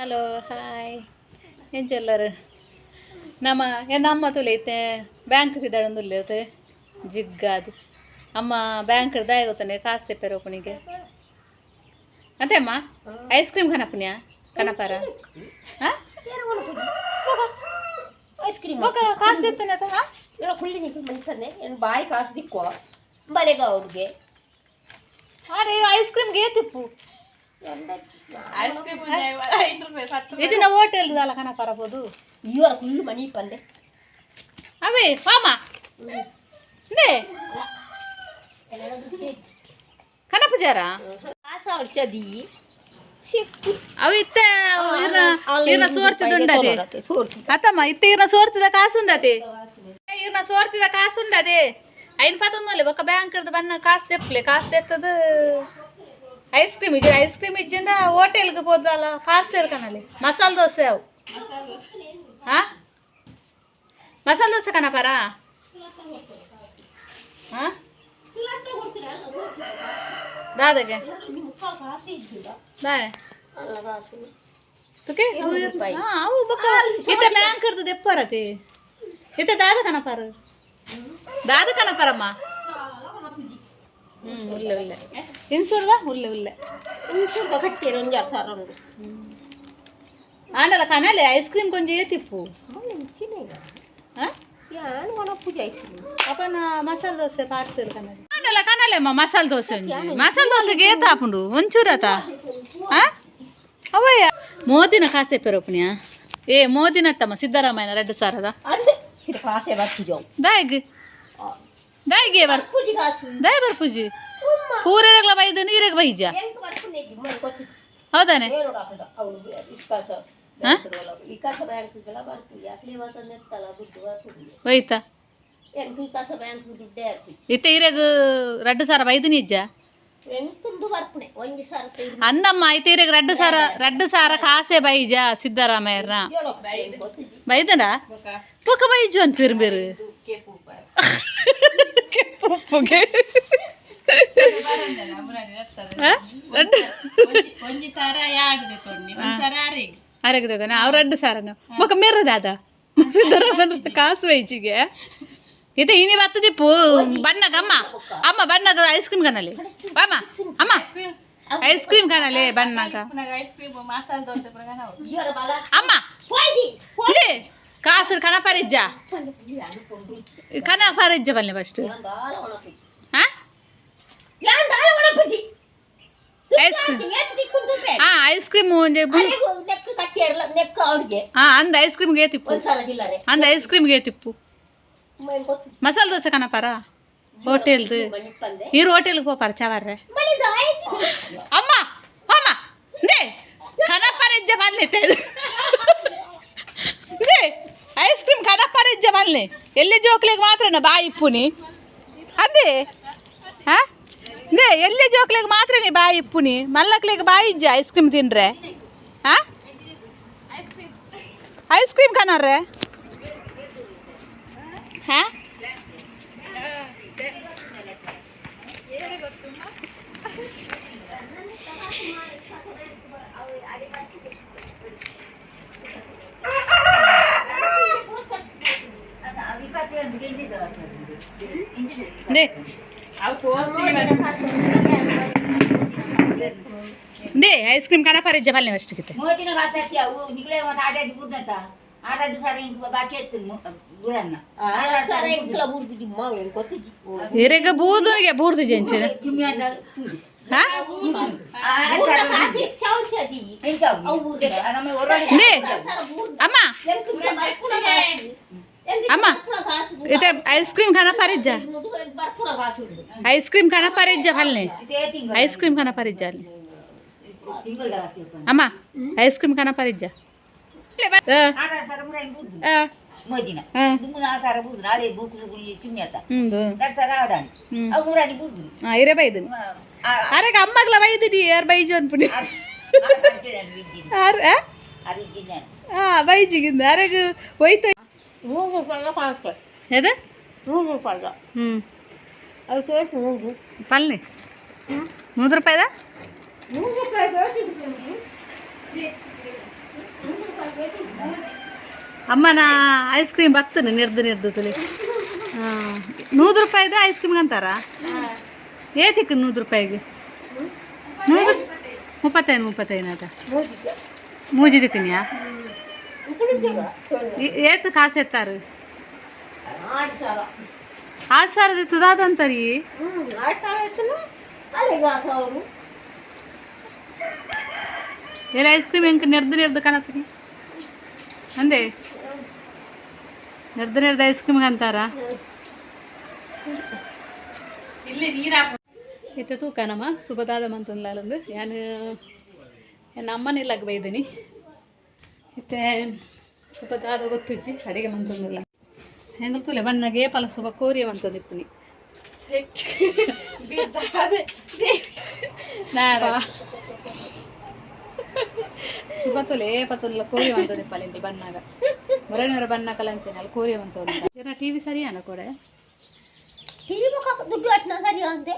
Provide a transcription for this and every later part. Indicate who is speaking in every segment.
Speaker 1: Hello hi ಎಂಚೆಲ್ಲರು ನಮ್ಮ ಎನ್ನ ಅಮ್ಮ ತುಲೈತೆ ಬ್ಯಾಂಕ್ ಪಿದಾಡೊಂದುಲ್ಲೆ ಜಿಗ್ಗಾದು ಅಮ್ಮ ಬ್ಯಾಂಕ್ ದಾಯ ಗೊತ್ತಾನೆ ಕಾಸು ತೆಪ್ಪೆರ ಒಪ್ಪನಿಗೆ ಅಂತೆ ಅಮ್ಮ ಐಸ್ ಕ್ರೀಮ್ ಕನಪುನ್ಯಾ ಕನಪಾರ ಹಾಂ
Speaker 2: ಐಸ್ ಕ್ರೀಮ್
Speaker 1: ಬೊಕ ಕಾಸು ತೆತ್ತನೆ ಅತ ಹಾಂ
Speaker 2: ఇలా ಕುಳ್ಳಿ ನಿಂಗೆ ಮನಿತನೆ ಏನು ಬಾಯಿ ಕಾಸು ದಿಕ್ಕೋ ಬಲೆಗ ಅವ್ರಿಗೆ
Speaker 1: ಅರೆ ಐಸ್ ಕ್ರೀಮ್ ಗೇತಿಪ್ಪು
Speaker 3: ಐಸ್ ಕ್ರೀಮ್ 5 ರೂಪಾಯಿ 10.
Speaker 1: ಇದನ್ನ ಹೋಟೆಲ್ ದಾಲ ಕನಪಾರ ಬೋದು.
Speaker 2: ಇವರ ಕುಳ್ಳು ಮನಿ ಪಂದೆ.
Speaker 1: ಅವೇ ವಾಮ ನೇ ಕನಪುಜಾರ.
Speaker 2: ಕಾಸು ಅವ್ಚದಿ ಸಿಕ್ಕು.
Speaker 1: ಅವು ಇತ್ತ ಇರ್ನ ಇರ್ನ ಸೋರ್ತಿದುಂಡದೆ.
Speaker 2: ಸೋರ್ತಿ.
Speaker 1: ಅತ್ತಮ್ಮ, ಇತ್ತ ಇರ್ನ ಸೋರ್ತಿದ ಕಾಸುಂಡದೆ, ಇರ್ನ ಸೋರ್ತಿದ ಕಾಸುಂಡದೆ. ಐನ್ ಪತ್ತೊಂದೊಲ್ಲೆ ಬೊಕ್ಕ ಬ್ಯಾಂಕ್ ಬನ್ನ ಕಾಸು ತೆಪ್ಪಲೆ. ಕಾಸು ತೆತ್ತದು ಐಸ್ ಕ್ರೀಮ್ ಇಜ್ಜಿ, ಐಸ್ ಕ್ರೀಮ್ ಇಜ್ಜಿಂದ ಹೋಟೆಲ್ಗೆ ಪೋದಲ್ಲ ಕಾಸು ಸೇರ್ಕನಲ್ಲಿ ಮಸಾಲೆ ದೋಸೆ ಅವು. ಹಾ, ಮಸಾಲೆ ದೋಸೆ ಕನಪಾರ. ಹಾ, ದಾದಾಗೆ ದಾಯ ತುಕೆ. ಹಾ, ಅವು ಬೊಕ್ಕ ಇತ್ತ ಬ್ಯಾಂಕ್ ಇರ್ತದೆ ದೆಪ್ಪರತಿ. ಇತ್ತ ದಾದ ಕನಪಾರ, ದಾದ ಕನಪಾರಮ್ಮ. ಹ್ಞೂ, ಉಲ್ಲೆ ಉಲ್ಲೆ ಇನ್ಸೂರ್ದ ಉಲ್ಲೆ ಉಲ್ಲೆ.
Speaker 2: ಇಂಚೂರು ಕಟ್ಟಿರ ಒಂದು 2000 ಉಂಡು.
Speaker 1: ಆಂಡಲ ಕನಲೆ ಐಸ್ ಕ್ರೀಮ್ ಕೊಂಚ ಏತಿಪ್ಪು. ಹಾಂ.
Speaker 2: ಯಾನು ಒಣಪೂಜೆ ice cream.
Speaker 1: ಅಪನ masala dosa parcel ಕನಲೆ. ಆಂಡಲ ಕನಲೆ ಅಮ್ಮ ಮಸಾಲೆ ದೋಸೆ ಒಂಜಿ. ಮಸಾಲೆ ದೋಸೆಗೆ ಏತಾಪುಂಡು ಒಂಚೂರತ. ಹಾಂ, ಅವಯ್ಯ ಮೋದಿನ ಕಾಸೆ ಪೆರೋಪುಣ್ಯ. ಏ ಮೋದಿನತ್ತಮ್ಮ ಸಿದ್ದರಾಮಯ್ಯನ ರಡ್ಡು ಸಾರದ.
Speaker 2: ಅಂದೆ ಸಿರ ಕಾಸೆ ಬರ್ಪುಜ.
Speaker 1: ದಾಯಗ್ ದಾಯಿಗೆ ಬರ್
Speaker 2: ಪೂಜಿ ಕಾಸು.
Speaker 1: ದಾಯ ಬರ್ಪುಜಿ ಪೂರೆರಗ್ಲ ಬೈದು ನೀರೆಗ್ ಬೈಜ.
Speaker 2: ಎಂಕ್ ಬರ್ಪುನೆ ಗೊತ್ತಿತ್ತು.
Speaker 1: ಹೌದಾನೆ?
Speaker 2: ಏನು ಹಾಕುದ ಅವಳು ಇಸ್ಕಾಸ
Speaker 1: ಹಾ?
Speaker 2: ಇಕಾಸ ಬ್ಯಾಂಕ್ ಬರ್ಪುಜಿ ಅಸಲಿ ಮಾತ್ರ ನೆತ್ತಲ ದುಡ್ಡು ಬರ್ಪುಜಿ.
Speaker 1: ಒಯ್ತಾ.
Speaker 2: ಎಂಕ್ ಇಕಾಸ ಬ್ಯಾಂಕ್ ದುಡ್ಡೇ ಹಾಕುಜಿ.
Speaker 1: ಇತ್ತೆ ಈರೆಗ್ 2000 ಬೈದು ನಿಜ್ಜ.
Speaker 2: ಎಂಕುಂದು ಬರ್ಪುನೆ 1000.
Speaker 1: ಅಂದಮ್ಮ, ಇತ್ತೆ ಈರೆಗ್ 2000, 2000 ಕಾಸೆ ಬೈಜ ಸಿದ್ದರಾಮಯ್ಯನ.
Speaker 2: ಗೊತ್ತಿಜಿ.
Speaker 1: ಬೈದನ ಬೊಕ ಬೈಜು ಅನ್ಪಿರು ಬೇರು ಕೆಪ್ಪುಪ್ಪುಗೆ. ಹಾ? ರಡ್ಡು
Speaker 3: 1000 ಯಾಡ್ದೆ ತೊಣ್ಣಿ 1000 ಆರೆಗ್.
Speaker 1: ಅರೆಗದಾನ ಅವ್ರು 2000ನ ಬೊಕ ಮೆರ್ರ ದಾದ ಸಿದ್ದರಾಮಯ್ಯ ಕಾಸು ಬೈಜಿಗೆ. ಇತ್ತೆ ಇನಿ ಬತ್ತದಿಪ್ಪು ಬಣ್ಣಗ ಅಮ್ಮ. ಅಮ್ಮ, ಬಣ್ಣಗ ಐಸ್ ಕ್ರೀಮ್ ಕನಲಿ ಬಾಮ ಅಮ್ಮ, ice cream ಕನಲೆ ಬಣ್ಣಗ.
Speaker 3: Ice cream masala dosa ಪೂರ ಕನವು.
Speaker 2: ಇವರ ಬಲ.
Speaker 1: ಅಮ್ಮ.
Speaker 2: ಹೋಯ್ದಿ.
Speaker 1: ಇದೇ ಕಾಸು ಕನಪರಿಜ್ಜ, ಕನಪರಿಜ್ಜ ಬನ್ನಿ ಫಸ್ಟ್.
Speaker 2: ದಾಲ ಒಣಪುಜಿ.
Speaker 1: ಹಾ.
Speaker 2: ಯಾನ್ ದಾಲ ಒಣಪುಜಿ.
Speaker 1: ಐಸ್ ಕ್ರೀಮ್
Speaker 2: ಏತ್ ದಿಕ್ಕುಂಡು.
Speaker 1: ಹಾ, ಐಸ್ ಕ್ರೀಮ್ ಒಂಜಿ.
Speaker 2: ನೆಕ್ ಕಟ್ಟಿಯರ್ಲ ನೆಕ್ ಅವಳಿಗೆ.
Speaker 1: ಹಾ, ಅಂದ ಐಸ್ ಕ್ರೀಮ್ಗೆ ತಿಪ್ಪು.
Speaker 2: 1000 ಚಿಲ್ಲರೆ.
Speaker 1: ಅಂದ ಐಸ್ ಕ್ರೀಮ್ಗೆ ತಿಪ್ಪು.
Speaker 2: ಗೊತ್ತು.
Speaker 1: ಮಸಾಲೆ ದೋಸೆ ಕನಪಾರ ಹೋಟೆಲ್ದು.
Speaker 2: ಮಣಿಪಂದೆ.
Speaker 1: ನೀರು ಹೋಟೆಲ್ಗೆ ಪೋಪಾರ ಚವಾರ್ರೆ.
Speaker 2: ಮಲಿದ.
Speaker 1: ಅಮ್ಮ ಅಮ್ಮ, they ಕನಪರಿಜ್ಜ ಬನ್ನಿ. They ice cream ಕನಪರಿಜ್ಜ ಬನ್ನಿ. ಎಲ್ಲಿ ಜೋಕ್ಲಿಗೆ ಮಾತ್ರನ ಬಾಯಿ ಇಪ್ಪುನಿ ಅದೇ. ಹಾ, they ಎಲ್ಲಿ ಜೋಕ್ಲಿಗೆ ಮಾತ್ರ ನೀ ಬಾಯಿ ಇಪ್ಪುನಿ, ಮಲ್ಲಕ್ಲಿಗೆ ಬಾಯಿ ಇಜ್ಜ ಐಸ್ ಕ್ರೀಮ್ ತಿನ್ರೆ. ಹಾ, ಐಸ್ ಕ್ರೀಮ್ ಕನರ್ರೆ. ಹಾ, they
Speaker 3: ಅವು ಪೋಸ್ಟ್.
Speaker 1: They ice cream ಕನಪರಿಜ್ಜ ಬನ್ನಿ ಅಷ್ಟಕ್ಕೆ.
Speaker 4: ಮೋದಿನ ಕಾಸು ಅವು ನಿಗಲೇ ಒಂದು ಆಟಾಡಿ ಬೂರ್ದಂತ ಆಟಾಡಿ ಸಾರ ಇಂಕ್ ಬಾಕಿ ಎತ್ತು ಬೂರನ್ನ.
Speaker 2: 6000 ಎಂಕ್ಲ ಬೂರ್ದು ಜಿಮ್ಮ ಗೊತ್ತಿಜಿ.
Speaker 1: ಇರೆಗ ಬೂದುನಿಗೆ ಬೂರ್ದು ಜಂಚಿನ.
Speaker 4: ಚುಮ್ಮಿ ಅಂಡ ತೂದು.
Speaker 1: ಹಾ.
Speaker 2: ಕಾಸು ಹೆಚ್ಚಾವುಚದಿ.
Speaker 1: They ಅಮ್ಮ ಅಮ್ಮ, ಇತ್ತೆ ಐಸ್ ಕ್ರೀಮ್ ಕನಪರಿಜ್ಜ, ಐಸ್ ಕ್ರೀಮ್ ಕನಪರಿಜ್ಜ ಬನ್ನಿ, ಐಸ್ ಕ್ರೀಮ್ ಕನಪರಿಜ್ಜ ಅಲ್ಲಿ. ಅಮ್ಮ, ಐಸ್ ಕ್ರೀಮ್ ಕನಪರಿಜ್ಜ.
Speaker 4: ಮೋದಿನ
Speaker 1: ಹಾ.
Speaker 4: ದುಮ್ಮು 4000 ಬೂರ್ದು ನಾಳೆ ಬೂಕು ಚುಮ್ಮಿ ಅತ್ತ.
Speaker 1: ಹ್ಞೂ.
Speaker 4: 2000 ಆವದಾಣಿ.
Speaker 1: ಹ್ಮ್.
Speaker 4: ಅವು ಮೂರಾಣಿ ಬೂರ್ದು.
Speaker 1: ಹಾಂ, ಇರೇ ಬೈದು ಅರೆಗ ಅಮ್ಮಗ್ಲ ಬೈದಿದಿ ಯಾರು ಬೈಜು ಅನ್ಪುಡಿ ಆರ್. ಹಾಂ, ಬೈಜಿಗಿಂದ ಅರೆಗ ಹೋಯ್ತು.
Speaker 2: 100 ರೂಪಾಯಿ ಕಾಸು.
Speaker 1: ಎದ?
Speaker 2: 100 ರೂಪಾಯಿ.
Speaker 1: ಹ್ಞೂ.
Speaker 2: ಅದಕ್ಕೆ ನೂರು.
Speaker 1: ಪಲ್ಲೆ 100 ರೂಪಾಯಿದ.
Speaker 2: 100 ರೂಪಾಯಿ.
Speaker 1: ಅಮ್ಮನ ಐಸ್ ಕ್ರೀಮ್ ಬರ್ತದೆ ನಿರ್ದು ನಿರ್ದು ತುಲಿ. 100 ರೂಪಾಯಿದ ಐಸ್ ಕ್ರೀಮ್ ಅಂತಾರ. ಏತಿಕ್ 100 ರೂಪಾಯಿಗೆ? 135, 35 ಆತ. ಮೂಜಿ ದಿಕ್ಕನಿಯಾ? ಏತ್ ಕಾಸು ಎತ್ತಾರು?
Speaker 2: 6000.
Speaker 1: 6000 ಇತ್ತದಾದಂತರಿ.
Speaker 2: 6000 ಎತ್ತನು ಅಲ್ಲಿಗೆ ಅವರು.
Speaker 1: ಏನ ಐಸ್ ಕ್ರೀಮ್ ಹೆಂಗೆ ನೆರ್ದು ನೆರ್ದು ಕಾಣತ್ತೀನಿ ಅಂದೆ. ನೆರ್ದು ನೆರ್ದು ಐಸ್ ಕ್ರೀಮ್ ಅಂತಾರ. ಇತ್ತೆ ತೂಕ ನಮ್ಮ ಸುಬದಾದ ಮಂತಂದ್ಲಾಲಂದು. ಯಾನು ಎನ್ನ ಅಮ್ಮನ ಇಲ್ಲಗ್ ಬೈದಿನಿ. ಇತ್ತೆ ಸುಬದಾದ ಗೊತ್ತುಜ್ಜಿ, ಅಡಿಗೆ ಮಂತಂದಿಲ್ಲ. ಹೆಂಗಲ್ ತೂಲೆ ಬನ್ನಾಗ ಏಪಲ ಸುಬ ಕೋರಿಯ ಮಂತಂದಿಪ್ಪುನಿ. ಸುಬ ತುಲೆ ಏಪ ತುಲ್ಲ ಕೋರಿ ಮಂತಂದಿಪ್ಪಲ್ಲ. ಇಂಕಲ್ ಬನ್ನಾಗ ಮೊರನವರ ಬನ್ನಾಕಲ ಅಂಚೆನೆ ಅಲ್ಲಿ ಕೋರಿಯ ಮಂತಂದ. ಏನ ಟಿವಿ ಸರಿಯಾನ ಕೊಡೆ?
Speaker 2: ಟಿವಿ ಮುಖ ದುಡ್ಡು ಕಟ್ಟಿನ ಸರಿ ಅಂದೆ.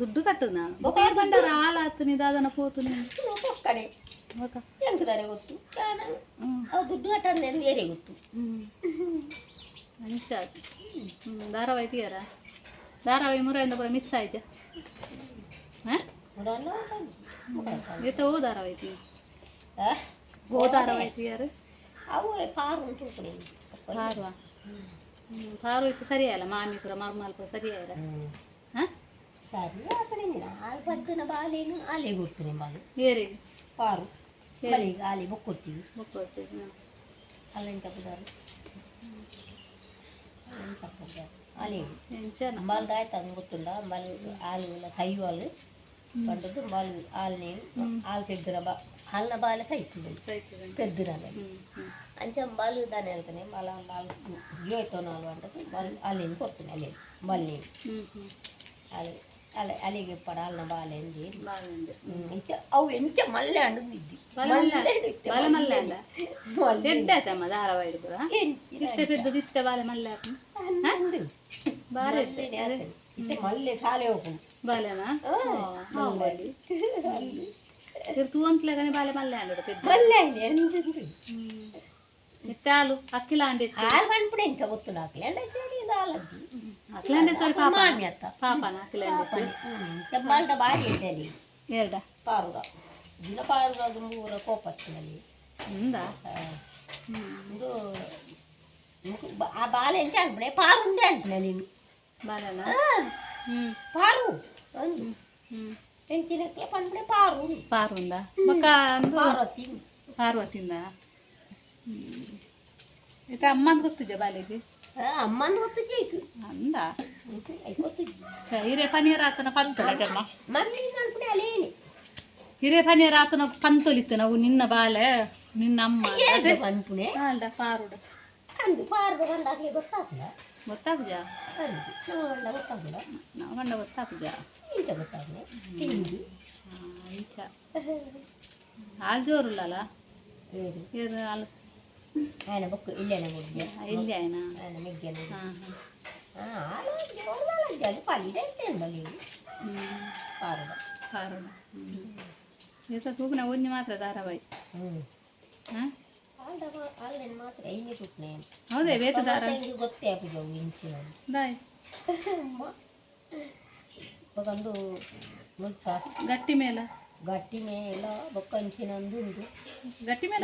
Speaker 1: ದುಡ್ಡು ಕಟ್ಟುನ ಬೊಕ ಬಂಡಾರ ಹಾಲು ಆತು ದಾದನ ಪೋತು.
Speaker 2: ಕಡೆ
Speaker 1: ಬೊಕ
Speaker 2: ಎಂತದಾರೆ ಗೊತ್ತು. ಅವು ದುಡ್ಡು ಕಟ್ಟಂದೇನು ಬೇರೆ ಗೊತ್ತು.
Speaker 1: ಅಂಚ ಧಾರಾವಾಹಿ ತೀಯರ? ಧಾರಾವಾಹಿ ಮುರಾಯಿಂದ ಪೂರ ಮಿಸ್ ಆಯ್ತಾ? ಹಾಂ, ಈತ ಓ ಧಾರಾವಾಹಿ ತೀ, ಓ ಧಾರಾವಾಹಿ ತೀಯರು?
Speaker 2: ಅವು ಪಾರು ಉಂಟು.
Speaker 1: ಪಾರುವ ಪಾರು ಇತ್ತು. ಸರಿ ಅಲ್ಲ, ಮಾಮಿ ಪೂರ ಮರ್ಮಾಲ್ ಪೂರ ಸರಿ ಆಯ್ರ? ಹಾಂ.
Speaker 2: ಸರಿ ಆತನೆ. ಹಾಲು ಬದ್ದನ ಬಾಲೇನು ಅಲ್ಲೇ ಗೊತ್ತು ಬಾಲು.
Speaker 1: ಏರಿ?
Speaker 2: ಪಾರು ಬಲಿಗೆ ಅಲ್ಲಿ ಬೊಕ್ಕೊತ್ತೀವಿ.
Speaker 1: ಬೊಕ್ಕೊತ್ತೀವಿ.
Speaker 2: ಅಲ್ಲೆಂತ ಪುದಾರು, ಅಲ್ಲೆಂತ ಪುದಾರು ಅಲ್ಲಿ.
Speaker 1: ಎಂಚ?
Speaker 2: ಅಂಬಾಲ್ದ ಆಯ್ತು ಅದು ಗೊತ್ತುಂಡ. ಅಂಬಾಲ್ ಹಾಲು ಎಲ್ಲ ಸೈವಾಲು ಪಂಡದ್ದು. ಅಂಬಾಲ್ ಹಾಲು ನೀರು ಹಾಲು ಪೆದ್ದುರ ಬಾ ಹಾಲಿನ ಬಾಲೆ ಸೈತದೆ. ಪೆದ್ದುರ ಅಂಚ ಅಂಬಾಲು ದಾನೆ ಹೇಳ್ತಾನೆ. ಬಾಲ ಅಂಬಾಲ್ ಯೋಯ್ತೋ ನಾಲು ಅಂಟದ್ದು. ಬಾಲ್ ಅಲ್ಲೇನು ಕೊಡ್ತಾನೆ ಅಲ್ಲಿ ಬಾಲ್ ನೀರು.
Speaker 1: ಹ್ಞೂ ಹ್ಞೂ
Speaker 2: ಅಲ್ಲಿ ಅಲ್ಲ ಅಲ್ಲಿಗೆ ಪಡ ಹಾಲಿನ ಬಾಲೆ ಅಂದು.
Speaker 1: ಬಾಲೆ.
Speaker 2: ಇತ್ತೆ ಅವು ಎಂಚ ಮಲ್ಲೆ ಅಂಡು ಇದ್ದಿ.
Speaker 1: ಬಾಲೆ ಮಲ್ಲೆ, ಬಾಲೆ ಮಲ್ಲೆ ಅಂಡ. ಎಡ್ಡೆ ಆತಮ್ಮ ಧಾರಾವಾಹಿ ಪೂರ. ಇತ್ತೆ ಪೆದ್ದದ್ದು ಇತ್ತೆ ಬಾಲೆ ಮಲ್ಲೆ ಆತು. ಬಾರಿ.
Speaker 2: ಇತ್ತೆ ಮಲ್ಲೆ ಶಾಲೆ ಹೋಗುದು.
Speaker 1: ಬಾಲೆನಾ? ಹೌದು. ತೂ ಅಂತಲೇಗನೆ ಬಾಲೆ ಮಲ್ಲೆ ಅಂಡು ಪೆದ್ದು.
Speaker 2: ಮಲ್ಲೆ ಅಂಡಿ ಎಂದು.
Speaker 1: ಇತ್ತೆ ಹಾಲು ಅಕ್ಕಿಲ ಅಂಡೇಶ್ವರಿ.
Speaker 2: ಹಾಲು ಪನ್ಪುಡೆ ಎಂಚ ಗೊತ್ತುಂಡು. ಹಾಕಲಿ ಅಂಡ ಸರಿ ಇದು ಹಾಲದ್ದಿ.
Speaker 1: ಅಖಿಲಾಂಡೇಶ್ವರಿ ಪಾಪ.
Speaker 2: ಮಾಮಿ ಅತ್ತ.
Speaker 1: ಪಾಪನ ಅಖಿಲಾಂಡೇಶ್ವರಿ?
Speaker 2: ಬಾಲ್ದ ಬಾರಿ ಅಲ್ಲಿ.
Speaker 1: ಎರಡ.
Speaker 2: ಪಾರುದ ದಿನ ಪಾರುದ ಮೂರ ಕೋಪತ್ತಿನಲ್ಲಿ.
Speaker 1: ఉందా?
Speaker 2: ಇದು ಆ ಬಾಲೆ ಎಂಚ ಅನ್ಪಡೆ ಪಾರು ಉಂಡೆ ಅಂಟಿನ ನೀನು.
Speaker 1: ಬಾಲೆನಾ?
Speaker 2: ಪಾರು ಒಂದು ಎಂಚಿನಕ್ಕೆ ಪನ್ಪಡೆ ಪಾರು.
Speaker 1: ಪಾರು ఉందా? ಬೊಕ್ಕ ಅಂದು.
Speaker 2: ಪಾರ್ವತಿ.
Speaker 1: ಪಾರ್ವತಿಂದ. ಇತ್ತ ಅಮ್ಮಂದು ಗೊತ್ತಿದ್ಯಾ ಬಾಲೆಗೆ?
Speaker 2: ಅಮ್ಮಂದು ಗೊತ್ತು ಜೈಕು.
Speaker 1: ಅಂದ.
Speaker 2: ಗೊತ್ತಿಜ್ಜಿ.
Speaker 1: ಹಿರೇ ಪನೀರ್ ಆತನ ಪಂತಲ.
Speaker 2: ಮಮ್ಮಿ ಅನ್ಪಡೆ ಅಲೇನೆ.
Speaker 1: ಹಿರೇ ಪನೀರ್ ಆತನ ಪಂತೊಲಿತ್ತು ನಾವು ನಿನ್ನ ಬಾಲೆ ನಿನ್ನ ಅಮ್ಮ.
Speaker 2: ಪನ್ಪುನೆ.
Speaker 1: ಅಲ್ದ ಪಾರುಡ.
Speaker 2: ಅಂದು ಪಾರುದ ಬಂದಾಗಲೇ ಗೊತ್ತಾಗ್ತದ.
Speaker 1: ಗೊತ್ತಾಗುಜಾ?
Speaker 2: ಅಂದು ನಮ್ಮ ಬಂಡ ಗೊತ್ತಾಗಲ್ಲ.
Speaker 1: ನಾವು ಬಂಡ ಗೊತ್ತಾಗುಜಾ?
Speaker 2: ಇಂಚ ಗೊತ್ತಾಗ್ಲೆ ತಿಂಡಿ.
Speaker 1: ಇಂಚ ಹಾಲು ಜೋರುಲ್ಲಲ್ಲ.
Speaker 2: ಬೇರೆ.
Speaker 1: ಇದು ಹಾಲು.
Speaker 2: ఆయన ಬೊಕ್ಕ ಇಲ್ಲೇನೆ ಗುಡ್ಡೆ.
Speaker 1: ಇಲ್ಲಿ ಆಯ್ನಾ?
Speaker 2: ఆయన ಮೆಗ್ಗೆನ.
Speaker 1: ಹಾಂ.
Speaker 2: ಹಾಲು ಜೋರು ಪಲ್ಲಿಡ ಇರ್ತೇನೆ ಬಲ್ಲಿ.
Speaker 1: ಹಾಂ.
Speaker 2: ಪಾರುದ.
Speaker 1: ಪಾರುಡ ಈತ ತೂಕನ ಒಂಜಿ ಮಾತ್ರ ಧಾರಾವಾಹಿ. ಹಾಂ.
Speaker 2: ಅಲ್ಲೇನು ಮಾತ್ರ ಐನೇ ತೂಕ್ನೆ.
Speaker 1: ಹೌದೇ, ವೇತ ಧಾರಾವಾಹಿ
Speaker 2: ಗೊತ್ತೇ ಆಪುಜವು ಇಂಚಿನ.
Speaker 1: ಬಾಯ್.
Speaker 2: ಒಂದು ಮುಲ್ಪ.
Speaker 1: ಗಟ್ಟಿ ಮೇಲ.
Speaker 2: ಗಟ್ಟಿ ಮೇಲ ಬೊಕ್ಕ ಇಂಚಿನ ಒಂದು ಉಂಡು.
Speaker 1: ಗಟ್ಟಿ ಮೇಲ,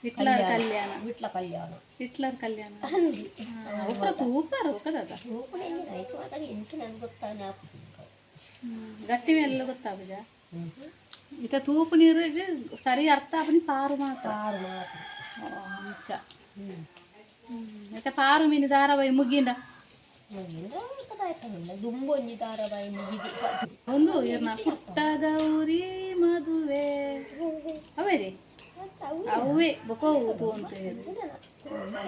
Speaker 1: ಹಿಟ್ಲರ್ ಕಲ್ಯಾಣ.
Speaker 2: ವಿಟ್ಲ ಕಲ್ಯಾಣ.
Speaker 1: ಹಿಟ್ಲರ್ ಕಲ್ಯಾಣ ಒಬ್ಬರ ತೂಪಾರ ಒಕ್ಕದಾದ.
Speaker 2: ತೂಪುನೆ ಐತು ಮಾತ್ರ ಇಂಚಿನ ಗೊತ್ತಾನೆ ಆಪುಜಿ.
Speaker 1: ಗಟ್ಟಿ ಮೇಲೆ ಗೊತ್ತಾಗುಜ. ಇತ ತೂಪು ನೀರು ಸರಿ ಅರ್ಥ ಆಪುನಿ ಪಾರು ಮಾತ್ರ.
Speaker 2: ಪಾರು ಮಾತ್ರ.
Speaker 1: ಅಂಚ ಇತ್ತ ಪಾರು ಮೀನು ಧಾರಾವಾಹಿ ಮುಗಿಂಡ.
Speaker 2: ದುಂಬೊಂಜಿ ಧಾರಾವಾಹಿ ಮುಗಿದು.
Speaker 1: ಒಂದು ಇರ್ನ ಪುಟ್ಟ ಗೌರಿ ಮದುವೆ ಅವೇ ರೀ ಅವೇ ಬೊಕ ತೂ ಅಂತ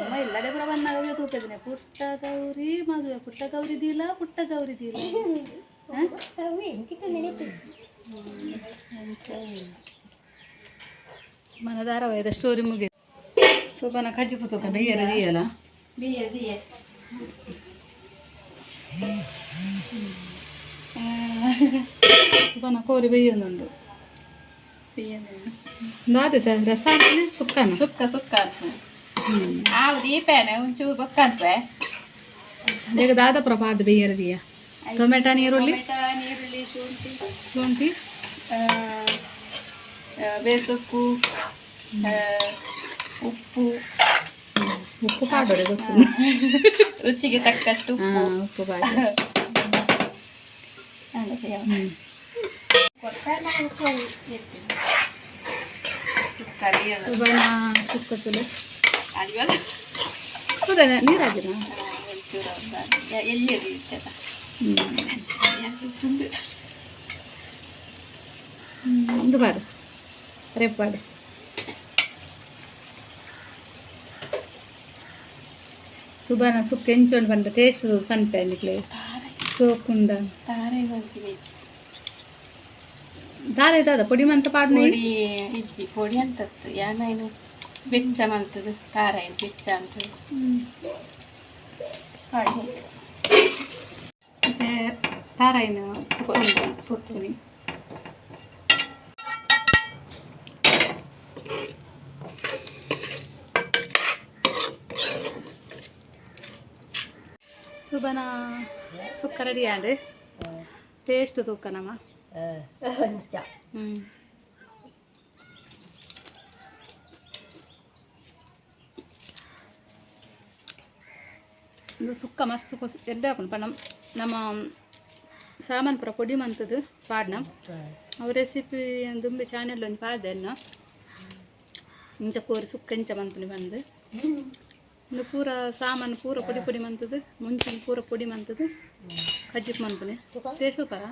Speaker 1: ಅಮ್ಮ ಇಲ್ಲಡೆ ಪೂರ ಬನ್ನಾಗ ಅವೇ ತೂಪೆದಿನಿ. ಪುಟ್ಟ ಗೌರಿ ಮದುವೆ, ಪುಟ್ಟ ಗೌರಿ ದೀಲ, ಪುಟ್ಟ ಗೌರಿ ದೀಲ. ಮನ ಧಾರಾವಾಹಿದ ಸ್ಟೋರಿ ಮುಗಿ. ಸೋಬನ ಕಜ್ಜಿ ಪುತಕ ಬೇಯರ ದಿಯಲ್ಲ.
Speaker 3: ಬಿಯ ದಿಯೆ.
Speaker 1: ಸುಬನ ಕೋರಿ ಬೇಯೊಂದುಂಡು. ದಾದ ರಸ ಸುಕ್ಕನ
Speaker 3: ಸುಕ್ಕ ಸುಕ್ಕ ಆವು ದೀಪೇನೆ ಒಂಚೂರು ಬೊಕ್ಕ ಅನ್ಪೆ
Speaker 1: ಬೇಗ ದಾದ ಪ್ರಭಾದ ಬೇಯರ್ ದಿಯ ಟೊಮೆಟೊ ನೀರುಳ್ಳಿ
Speaker 3: ಟೊಮೆಟೊ ನೀರುಳ್ಳಿ ಶುಂಠಿ
Speaker 1: ಶುಂಠಿ
Speaker 3: ಬೇಸೊಪ್ಪು ಉಪ್ಪು
Speaker 1: ಉಪ್ಪು ಪಾಡೋರೆ ಗೊತ್ತು
Speaker 3: ರುಚಿಗೆ ತಕ್ಕಷ್ಟು ಉಪ್ಪು
Speaker 1: ಉಪ್ಪು ಪಾಡು ಸುಬನ ಸುಕ್ಕ ತುಲೆ ಹೌದಾ ನೀರು ಹಾಕಿದ
Speaker 3: ಎಲ್ಲಿ
Speaker 1: ಒಂದು ಪಾಡು ರೇಪ್ ಪಾಡು ಸುಬನ ಸುಕ್ಕ ಎಂಚೊಂಡು ಬಂದ ಟೇಸ್ಟ್ ಪನ್ಪೆ ನಿಕ್ಲೆ ಸೋಕುಂಡ ದಾರ ಇದಾದ ಪೊಡಿ ಮಂತ ಪಾಡು
Speaker 3: ಪೊಡಿ ಇಜ್ಜಿ ಪೊಡಿ ಅಂತತ್ತು ಯಾನೇನು ಬೆಚ್ಚ ಮಂತದು ಖಾರ ಏನು ಬೆಚ್ಚ ಅಂತದು
Speaker 1: ಮತ್ತೆ ತಾರಾಯಿನ ಪೊತ್ತುನಿ ಸುಬನ ಸುಕ್ಕ ರೆಡಿ ಆಂಡ್ ಟೇಸ್ಟ್ ತೂಕ ನಮ್ಮ
Speaker 2: ಅಂಚ
Speaker 1: ಇದು ಸುಕ್ಕ ಮಸ್ತ್ ಕೊಸ್ ಎಡ್ಡೆ ಹಾಕೊಂಡು ಪಂಡ ನಮ್ಮ ಸಾಮಾನು ಪೂರ ಪೊಡಿ ಮಂತದ್ದು ಪಾಡ್ನ ಅವು ರೆಸಿಪಿ ದುಂಬಿ ಚಾನೆಲ್ ಒಂಜಿ ಪಾಡ್ದೆ ಎನ್ನ ಇಂಚ ಕೋರಿ ಸುಕ್ಕ ಇಂಚ ಮಂತುನಿ ಬಂದು ಇಂದು ಪೂರ ಸಾಮಾನು ಪೂರ ಪೊಡಿ ಪೊಡಿ ಮಂತದ್ದು ಮುಂಚಿನ ಪೂರ ಪೊಡಿ ಮಂತದ್ದು ಕಜ್ಜಿಪ್ ಮನ್ಪುನಿ ಟೇಸ್ಟ್ ಸೂಪರಾ.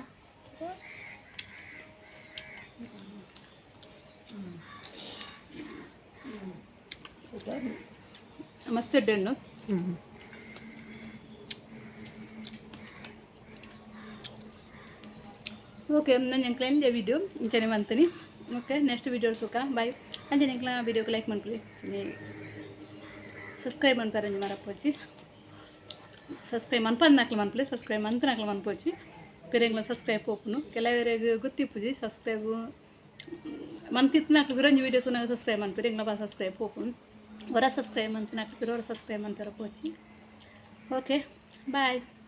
Speaker 1: ಮಸ್ತ್ ಎಡ್ಡೆ. ಓಕೆ, ನಾನು ಎಂಕ್ಲ ಎಂಜೆ ವಿಡಿಯೋ ಇಂಚನೆ ಮಂತೀನಿ. ಓಕೆ, ನೆಕ್ಸ್ಟ್ ವಿಡಿಯೋ ತೂಕ, ಬಾಯ್. ಅಂಚನೆ ಎಂಕ್ಲ ವಿಡಿಯೋಗೆ ಲೈಕ್ ಮನ್ಪುಲಿ, ಸಬ್ಸ್ಕ್ರೈಬ್ ಮನ್ಪಾರ ಒಂಜಿ ಮರಪೋಚಿ. ಸಬ್ಸ್ಕ್ರೈಬ್ ಮನ್ಪಂದ್ ಮನ್ಪುಲೆ, ಸಬ್ಸ್ಕ್ರೈಬ್ ಮಂತನಾಕ್ಲ ಮನ್ಪೋಚಿ. ಪಿರೆಂಗ್ಲ ಸಬ್ಸ್ಕ್ರೈಬ್ ಪೋಪುನು ಕೆಲವರೆಗ್ ಗೊತ್ತಿಪ್ಪುಜಿ. ಸಬ್ಸ್ಕ್ರೈಬ್ ಮಂತಿತ್ನಾಕ್ಲು ಬಿರೊಂಜಿ ವಿಡಿಯೋ ತೂನಾಗ ಸಬ್ಸ್ಕ್ರೈಬ್ ಮನ್ಪುರಿ. ಎಂಗ್ಲ ಬಾ ಸಬ್ಸ್ಕ್ರೈಬ್ ಪೋಪುನು. ಹೊರ ಸಬ್ಸ್ಕ್ರೈಬ್ ಮಂತನಾಕ್ಲು ಪಿರ ಹೊರ ಸಬ್ಸ್ಕ್ರೈಬ್ ಮಂತರ ಪೋಚಿ. Okay, bye.